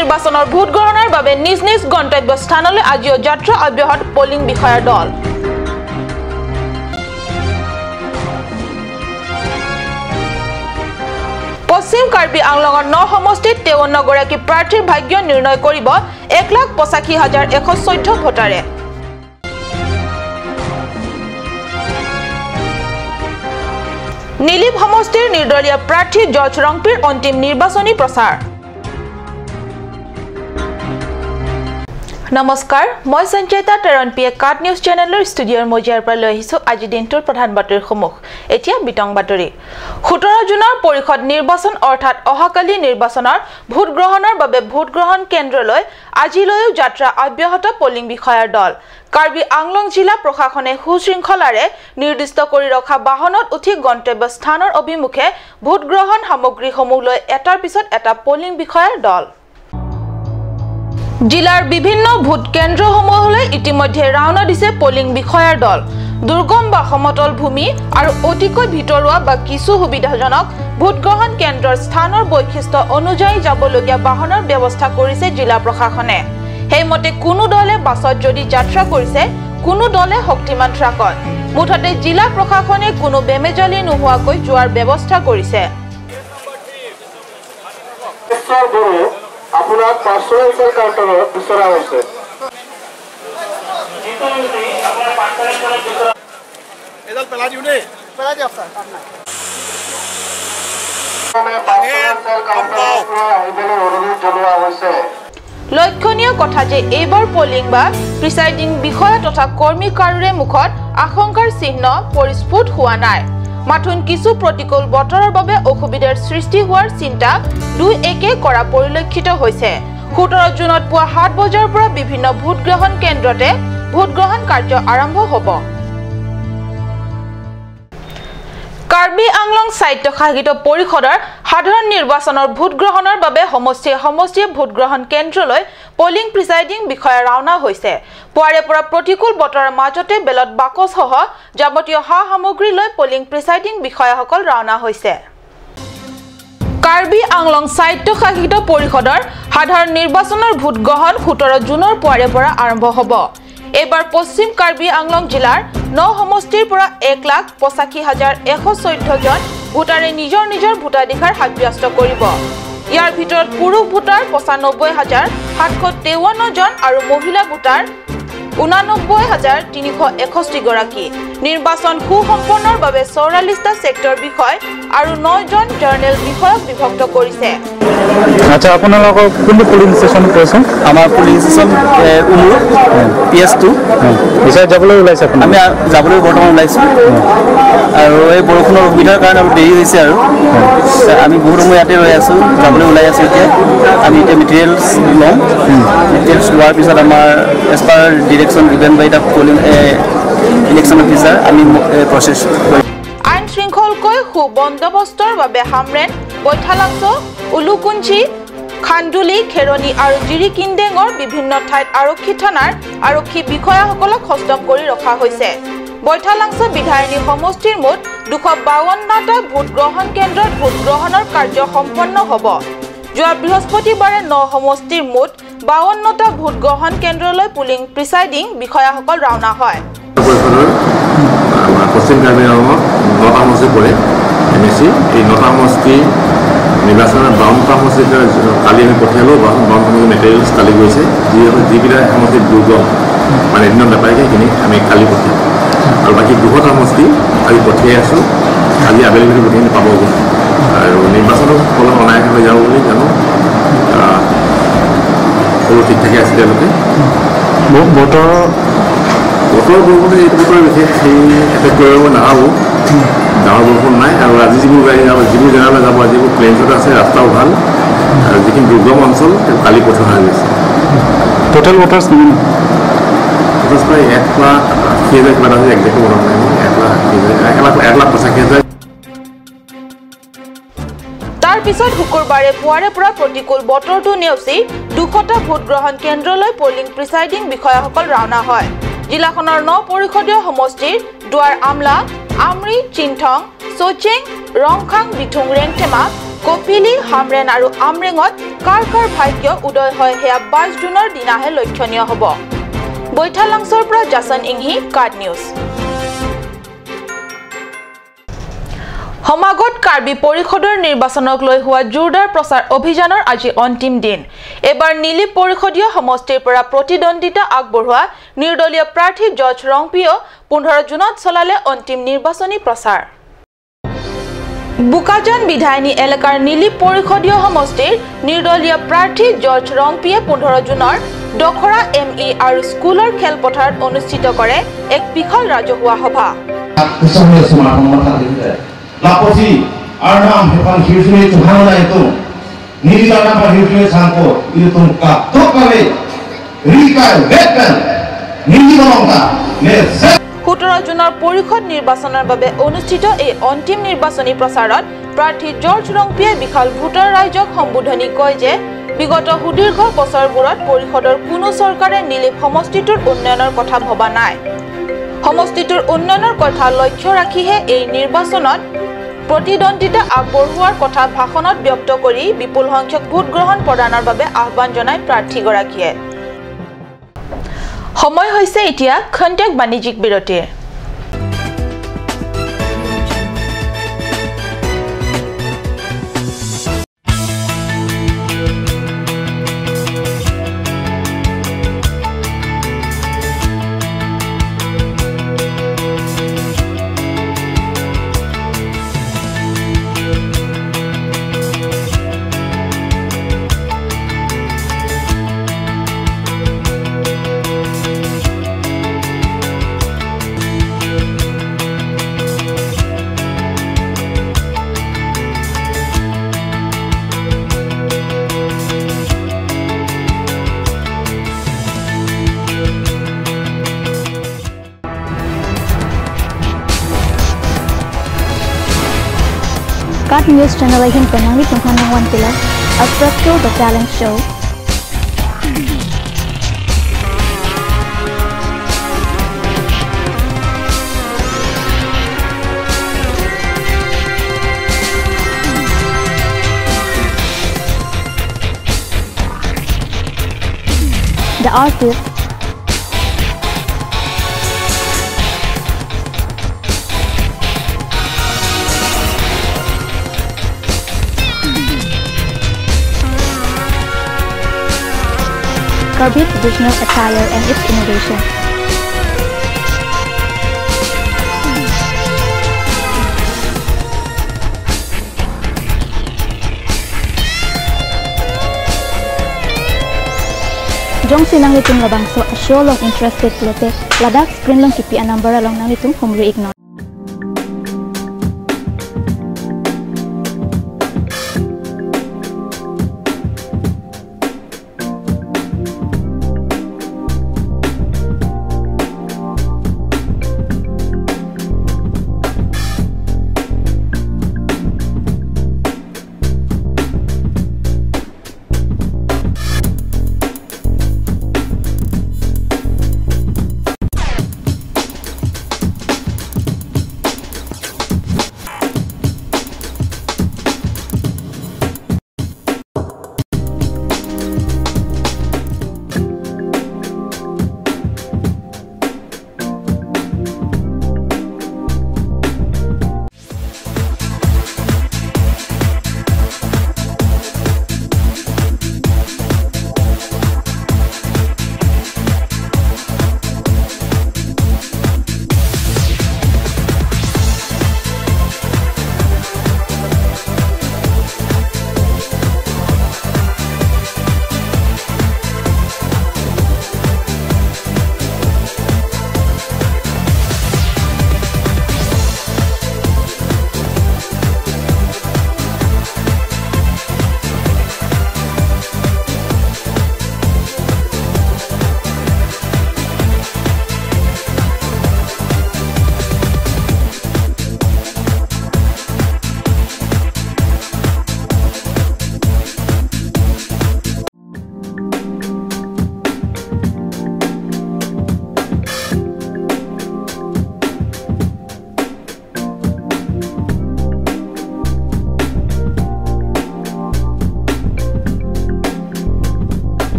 নিৰ্বাচনৰ ভোটগ্ৰহণৰ বাবে নিজ নিজ গন্তব্য স্থানলৈ আজিও যাত্ৰা অব্যাহত পলিং বিষয়াৰ দল। পশ্চিম কাৰ্বি আংলঙৰ 9 সমষ্টিত 53 গৰাকী প্ৰাৰ্থীৰ ভাগ্য নিৰ্ণয় কৰিব 1,85,114 ভোটাৰে। নীলিপ সমষ্টিৰ নিৰ্দলীয় প্ৰাৰ্থী জৰ্জ ৰংপিৰ অন্তিম নিৰ্বাচনী প্ৰচাৰ। নমস্কাৰ, মই সঞ্চয়িতা টেৰণপিয়ে কাট নিউজ চেনেলৰ ষ্টুডিঅ'ৰ মজিয়াৰ পৰা লৈ আহিছোঁ আজি দিনটোৰ প্ৰধান বাতৰিসমূহ। এতিয়া বিতং বাতৰি। 17 জুনৰ পৰিষদ নিৰ্বাচন অৰ্থাৎ অহাকালি নিৰ্বাচনৰ ভোটগ্ৰহণৰ বাবে ভোটগ্ৰহণ কেন্দ্ৰলৈ আজিলৈও যাত্ৰা অব্যাহত পলিং বিষয়াৰ দল। কাৰ্বি আংলং জিলা প্ৰশাসনে সুশৃংখলাৰে নিৰ্দিষ্ট কৰি ৰখা বাহনত উঠি গন্তব্য স্থানৰ অভিমুখে ভোটগ্ৰহণ সামগ্ৰীসমূহ লৈ এটাৰ পিছত এটা পলিং বিষয়াৰ দল। জিলাৰ বিভিন্ন ভোট কেন্দ্ৰসমূহলৈ ইতিমধ্যে ৰাওনা দিছে পলিং বিষয়াৰ দল। দুৰ্গম বা সমতল ভূমি আৰু অতিকৈ ভিতৰুৱা বা কিছু সুবিধাজনক ভোটগ্ৰহণ কেন্দ্ৰৰ স্থানৰ বৈশিষ্ট্য অনুযায়ী যাবলগীয়া বাহনৰ ব্যৱস্থা কৰিছে জিলা প্ৰশাসনে। সেইমতে কোনো দলে বাছত যদি যাত্ৰা কৰিছে, কোনো দলে শক্তিমান ট্ৰাকত। মুঠতে জিলা প্ৰশাসনে কোনো বেমেজালি নোহোৱাকৈ যোৱাৰ ব্যৱস্থা কৰিছে। আপোনাক পাৰ্চনেল চেল কাউণ্টাৰত বিচৰা হৈছে। এডাল পেলাই দিওঁ দেই। পেলাই দিয়ক ছাৰ। আহিবলৈ অনুৰোধ জনোৱা হৈছে। লক্ষণীয় কথা যে এইবাৰ পলিং বা প্ৰিচাইডিং বিষয়া তথা কৰ্মী কাৰোৰে মুখত আশংকাৰ চিহ্ন পৰিস্ফুট হোৱা নাই। মাথোন কিছু প্ৰতিকূল বতৰৰ বাবে অসুবিধাৰ সৃষ্টি হোৱাৰ চিন্তা দুই একে কৰা পৰিলক্ষিত হৈছে। 17 জুনত পুৱা 7 বজাৰ পৰা বিভিন্ন ভোটগ্ৰহণ কেন্দ্ৰতে ভোটগ্ৰহণ কাৰ্য আৰম্ভ হ'ব। কাৰ্বি আংলং স্বায়ত্তশাসিত পৰিষদৰ সাধাৰণ নিৰ্বাচনৰ ভোটগ্ৰহণৰ বাবে সমষ্টিয়ে সমষ্টিয়ে ভোটগ্ৰহণ কেন্দ্ৰলৈ পলিং প্ৰিচাইডিং বিষয়া ৰাওনা হৈছে। পুৱাৰে পৰা প্ৰতিকূল বতৰৰ মাজতে বেলট বাকচসহ যাৱতীয় সা সামগ্ৰী লৈ পলিং প্ৰিচাইডিং বিষয়াসকল ৰাওনা হৈছে। কাৰ্বি আংলং স্বায়ত্তশাসিত পৰিষদৰ সাধাৰণ নিৰ্বাচনৰ ভোটগ্ৰহণ 17 জুনৰ পুৱাৰে পৰা আৰম্ভ হ'ব। এইবাৰ পশ্চিম কাৰ্বি আংলং জিলাৰ 9 সমষ্টিৰ পৰা 1,85,114 জন ভোটাৰে নিজৰ নিজৰ ভোটাধিকাৰ সাব্যস্ত কৰিব। ইয়াৰ ভিতৰত পুৰুষ ভোটাৰ 95,753 জন আৰু মহিলা ভোটাৰ 89,361 গৰাকী। নিৰ্বাচন সুসম্পন্নৰ বাবে 44টা ছেক্টৰ বিষয় আৰু 9 জন জাৰ্নেল বিষয়ক বিভক্ত কৰিছে। আচ্ছা, আপোনালোকৰ কোনটো পলিং ষ্টেচন কৈছে? আমাৰ পলিং ষ্টেচন উমুৰ PS2। বিচাৰ যাবলৈ ওলাইছে? আমি যাবলৈ বৰ্তমান ওলাইছোঁ আৰু এই বৰষুণৰ অসুবিধাৰ কাৰণে অলপ দেৰি হৈছে আৰু আমি বহুত সময় ইয়াতে ৰৈ আছোঁ, যাবলৈ ওলাই আছোঁ। এতিয়া আমি এতিয়া মেটেৰিয়েলছ ল'ম। মেটেৰিয়েলছ লোৱাৰ পিছত আমাৰ as per direction given by the polling election officer আমি প্ৰচেছ কৰিম। আইন শৃংখলকৈ সুবন্দোবস্তৰ বাবে হামৰেন, বৈঠালাংছ, উলুকুঞ্চি, খান্দুলি, খেৰণি আৰু জিৰিকিন্দেঙৰ বিভিন্ন ঠাইত আৰক্ষী থানাৰ আৰক্ষী বিষয়াসকলক সষ্টম কৰি ৰখা হৈছে। বৈঠালাংছ বিধায়িনী সমষ্টিৰ মুঠ 252টা ভোটগ্ৰহণ কেন্দ্ৰত ভোটগ্ৰহণৰ কাৰ্য সম্পন্ন হ'ব। যোৱা বৃহস্পতিবাৰে 9 সমষ্টিৰ মুঠ 52টা ভোটগ্ৰহণ কেন্দ্ৰলৈ পুলিং প্ৰিচাইডিং বিষয়াসকল ৰাওনা হয়। পশ্চিম কাৰ্বি আংলঙত 9টা সমষ্টি পৰে এম এ চি। এই 9টা সমষ্টি নিৰ্বাচনৰ 52টা সমষ্টি কালি আমি পঠিয়ালোঁ। 52 সমষ্টি মেটেৰিয়েলছ কালি গৈছে। যিকেইটা সমষ্টিত দুৰ্গম মানে এদিনত নাপায়গৈ সেইখিনি আমি কালি পঠিয়াম আৰু বাকী 200টা সমষ্টি আজি পঠিয়াই আছোঁ। আজি আবেলি ভিতৰত গোটেইখিনি পাবগৈ আৰু নিৰ্বাচনৰ ফলত অনায়াসে হৈ যাব বুলি জানো। সকলো ঠিক ঠাকে আছে তেওঁলোকে। বতৰৰ বৰষুণে এইটো বতৰৰ বিশেষ সেই এফেক্ট কৰিব নাভাবোঁ। ডাঙৰ বৰষুণ নাই আৰু আজি যিবোৰ গাড়ী যাব, যিবোৰ জেগালৈ যাব, যিবোৰ প্লেইনছত আছে ৰাস্তাও ভাল আৰু যিখিনি দুৰ্গম অঞ্চল তেওঁ কালি পঠোৱা হৈ গৈছে। টোটেল ভোটাৰ্ছ কিমান? ভোটাৰ্ছ প্ৰায় 1,80,000 কিবা এটা আছে, একজেক্টলি মনত নাই মোৰ। 1,80,000, 1,85,000। তাৰ পিছত শুকুৰবাৰে পুৱাৰে পৰা প্ৰতিকূল বতৰটো নেওচি 200টা ভোটগ্ৰহণ কেন্দ্ৰলৈ পলিং প্ৰিচাইডিং বিষয়াসকল ৰাওনা হয়। জিলাখনৰ 9 পৰিষদীয় সমষ্টিৰ দুৱাৰ আমলা, আমৰি, চিন্থং, চৌচেং, ৰংখাং, বিথুং, ৰেংথেমা, কপিলি, হামৰেন আৰু আমৰেঙত কাৰ কাৰ ভাগ্য উদয় হয় সেয়া 22 জুনৰ দিনাহে লক্ষণীয় হ'ব। বৈঠালাংছৰ পৰা জাছন ইংহি, কাট নিউজ। সমাগত কাৰ্বি পৰিষদৰ নিৰ্বাচনক লৈ হোৱা জোৰদাৰ প্ৰচাৰ অভিযানৰ আজি অন্তিম দিন। এবাৰ নীলি পৰিষদীয় সমষ্টিৰ পৰা প্ৰতিদ্বন্দ্বিতা আগবঢ়োৱা নিৰ্দলীয় প্ৰাৰ্থী জৰ্জ ৰংপিও 15 জুনত চলালে অন্তিম নিৰ্বাচনী প্ৰচাৰ। বোকাজান বিধায়িনী এলেকাৰ নীলি পৰিষদীয় সমষ্টিৰ নিৰ্দলীয় প্ৰাৰ্থী জৰ্জ ৰংপিয়ে 15 জুনৰ দখৰা এম ই আৰু স্কুলৰ খেলপথাৰত অনুষ্ঠিত কৰে এক বিশাল ৰাজহুৱা সভা। Laposi arnam hepan hirsune tuhana itu nilana pa hirsune sangko itu tungka tokale rika vekan nilibonga ne 17 জুনৰ পৰিষদ নিৰ্বাচনৰ বাবে অনুষ্ঠিত এই অন্তিম নিৰ্বাচনী প্ৰচাৰত প্ৰাৰ্থী জৰ্জ ৰংপিয়ে বিশাল ভোটাৰ ৰাইজক সম্বোধনি কয় যে বিগত সুদীৰ্ঘ বছৰবোৰত পৰিষদৰ কোনো চৰকাৰে নীলিপ সমষ্টিটোৰ উন্নয়নৰ কথা ভবা নাই। সমষ্টিটোৰ উন্নয়নৰ কথা লক্ষ্য ৰাখিহে এই নিৰ্বাচনত প্ৰতিদ্বন্দ্বিতা আগবঢ়োৱাৰ কথা ভাষণত ব্যক্ত কৰি বিপুল সংখ্যক ভোটগ্ৰহণ প্ৰদানৰ বাবে আহ্বান জনায় প্ৰাৰ্থীগৰাকীয়ে। সময় হৈছে এতিয়া খন্তেক বাণিজ্যিক বিৰতিৰ। Kat News Channel ay hinpanang itong Hanang Pila, a Practical the Talent Show. The artist, Karbi traditional attire and its innovation. Jong sinang litong labangso asyo long interested lote Ladakh screen long kipi anambara long nang litong humri ignore.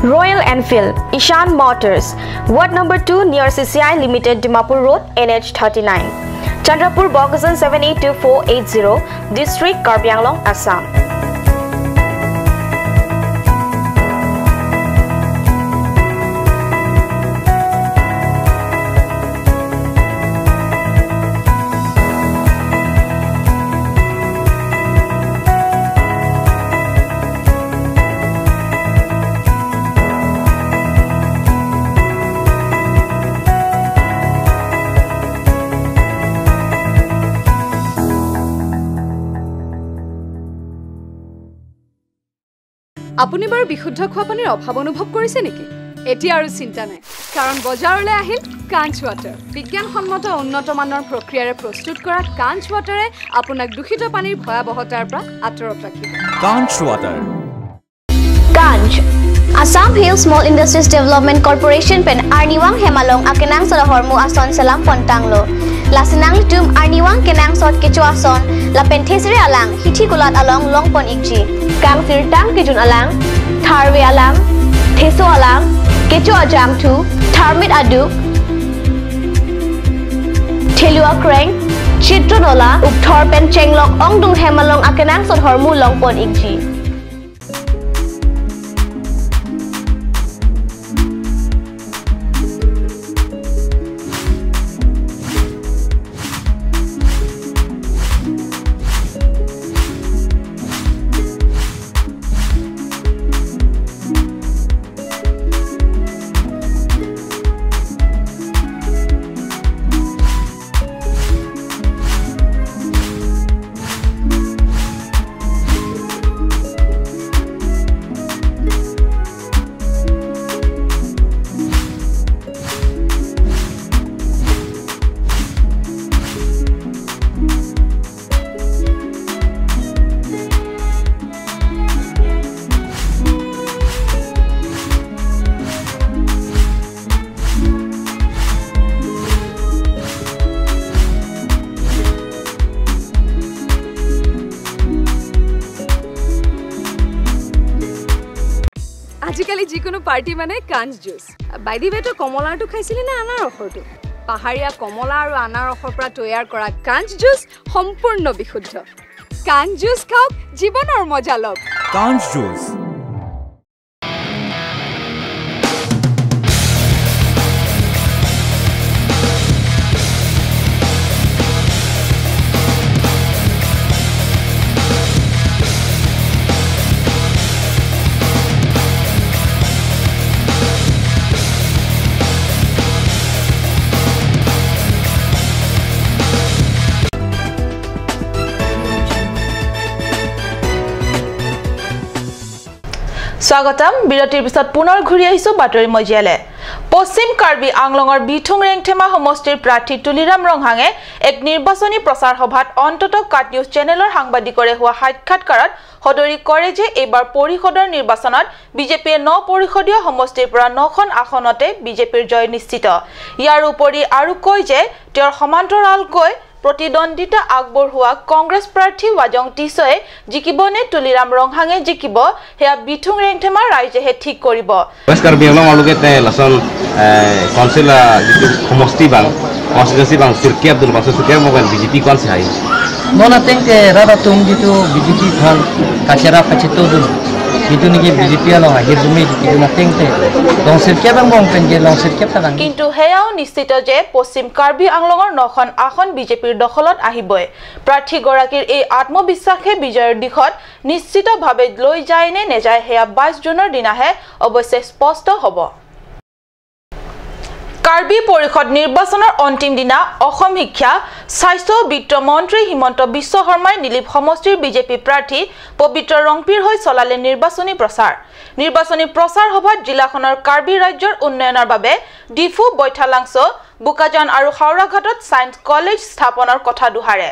Royal Enfield, Ishan Motors, Ward number 2 near CCI Limited, Dimapur Road, NH 39, Chandrapur, Bokajan 782480, District Karbi Anglong, Assam. আপুনি বাৰু বিশুদ্ধ খোৱা পানীৰ অভাৱ অনুভৱ কৰিছে নেকি? এতিয়া আৰু চিন্তা নাই, কাৰণ বজাৰলৈ আহিল কাঞ্চ ৱাটাৰ। বিজ্ঞানসন্মত উন্নত মানৰ প্ৰক্ৰিয়াৰে প্ৰস্তুত কৰা কাঞ্চ ৱাটাৰে আপোনাক দূষিত পানীৰ ভয়াৱহতাৰ পৰা আঁতৰত ৰাখিব। Kanch water. Kanch Assam Hill Small Industries Development Corporation pen Arniwang Hemalong akenang Solohormu Ason Salam Pontanglo Lasinang Tum Arniwang Kenang Sot Kecho Ason La Penthesre Alang Hithi Kulat Along Longpon Ikji Kang Sirtang Kijun Alang Tharwe Alang Theso Alang Kecho Ajang Tu Tharmit Adu Thelua Kreng Chitronola Ukthor Pen Chenglok Ongdung Hemalong akenang Sothormu Longpon Ikji. আজিকালি যিকোনো party মানে কাঞ্চ juice. By the ৱে, তই কমলাৰটো খাইছিলি নে আনাৰসৰটো? পাহাৰীয়া কমলা আৰু আনাৰসৰ পৰা তৈয়াৰ কৰা কাঞ্চ জুচ সম্পূৰ্ণ বিশুদ্ধ। কাঞ্চ জুচ খাওক, জীৱনৰ মজা লওক। কাঞ্চ জুচ। স্বাগতম। বিৰতিৰ পিছত পুনৰ ঘূৰি আহিছো বাতৰি মজিয়ালে। পশ্চিম কাৰ্বি আংলঙৰ বিথুং ৰেংথেমা সমষ্টিৰ প্ৰাৰ্থী তুলিৰাম ৰংহাঙে এক নিৰ্বাচনী প্ৰচাৰ সভাত অন্তত কাট নিউজ চেনেলৰ সাংবাদিকৰে হোৱা সাক্ষাৎকাৰত সদৰি কৰে যে এইবাৰ পৰিষদৰ নিৰ্বাচনত বিজেপিয়ে 9 পৰিষদীয় সমষ্টিৰ পৰা 9খন আসনতে বিজেপিৰ জয় নিশ্চিত। ইয়াৰ উপৰি আৰু কয় যে তেওঁৰ সমান্তৰালকৈ প্ৰতিদ্বন্দ্বিতা আগবঢ়োৱা কংগ্ৰেছ প্ৰাৰ্থী ৱাজং টিছয়ে জিকিব নে তুলিৰাম ৰংহাঙে জিকিব সেয়া বিথুং ৰেংথেমা ৰাইজেহে ঠিক কৰিব। ৱেষ্ট কাৰ্বি আংলং আলুকে লাচন কাউন্সিল যিটো সমষ্টি বাং কনষ্টিটুৱেঞ্চি বাং চিৰকি আব্দুল বাং চিৰকি মোবাইল বিজেপি কোন চাই ননা তেংতে ৰাবা তুম যিটো বিজেপি ভাল কাচেৰা ফাচিতো যিটো নেকি বিজেপি আলং আহিৰ জুমি যিটো না তেংতে লং চিৰকি বাং বং পেনগে লং চিৰকি বাং। কিন্তু সেয়াও নিশ্চিত যে পশ্চিম কাৰ্বি আংলঙৰ 9খন আসন বিজেপিৰ দখলত আহিবই। প্ৰাৰ্থীগৰাকীৰ এই আত্মবিশ্বাসে বিজয়ৰ দিশত নিশ্চিতভাৱে লৈ যায় নে নেযায় সেয়া 22 জুনৰ দিনাহে অৱশ্যে স্পষ্ট হ'ব। কাৰ্বি পৰিষদ নিৰ্বাচনৰ অন্তিম দিনা অসম শিক্ষা স্বাস্থ্য বিত্ত মন্ত্ৰী হিমন্ত বিশ্ব শৰ্মাই নিলিপ সমষ্টিৰ বিজেপি প্ৰাৰ্থী পবিত্ৰ ৰংপিৰ হৈ চলালে নিৰ্বাচনী প্ৰচাৰ। নিৰ্বাচনী প্ৰচাৰ সভাত জিলাখনৰ কাৰ্বি ৰাজ্যৰ উন্নয়নৰ বাবে ডিফু, বৈঠালাংছ, বোকাজান আৰু হাওৰাঘাটত ছায়েন্স কলেজ স্থাপনৰ কথা দোহাৰে।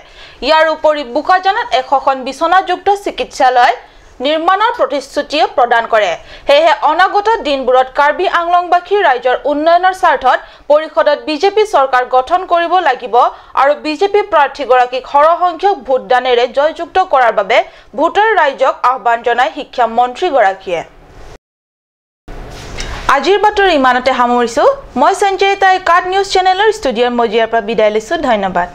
ইয়াৰ উপৰি বোকাজানত 100খন বিচনাযুক্ত চিকিৎসালয় নিৰ্মাণৰ প্ৰতিশ্ৰুতিও প্ৰদান কৰে। সেয়েহে অনাগত দিনবোৰত কাৰ্বি আংলংবাসী ৰাইজৰ উন্নয়নৰ স্বাৰ্থত পৰিষদত বিজেপি চৰকাৰ গঠন কৰিব লাগিব আৰু বিজেপি প্ৰাৰ্থীগৰাকীক সৰহসংখ্যক ভোটদানেৰে জয়যুক্ত কৰাৰ বাবে ভোটাৰ ৰাইজক আহ্বান জনায় শিক্ষা মন্ত্ৰীগৰাকীয়ে। আজিৰ বাতৰি ইমানতে সামৰিছোঁ। মই সঞ্জয় তাই কাট নিউজ চেনেলৰ ষ্টুডিঅ'ৰ মজিয়াৰ পৰা বিদায় লৈছোঁ। ধন্যবাদ।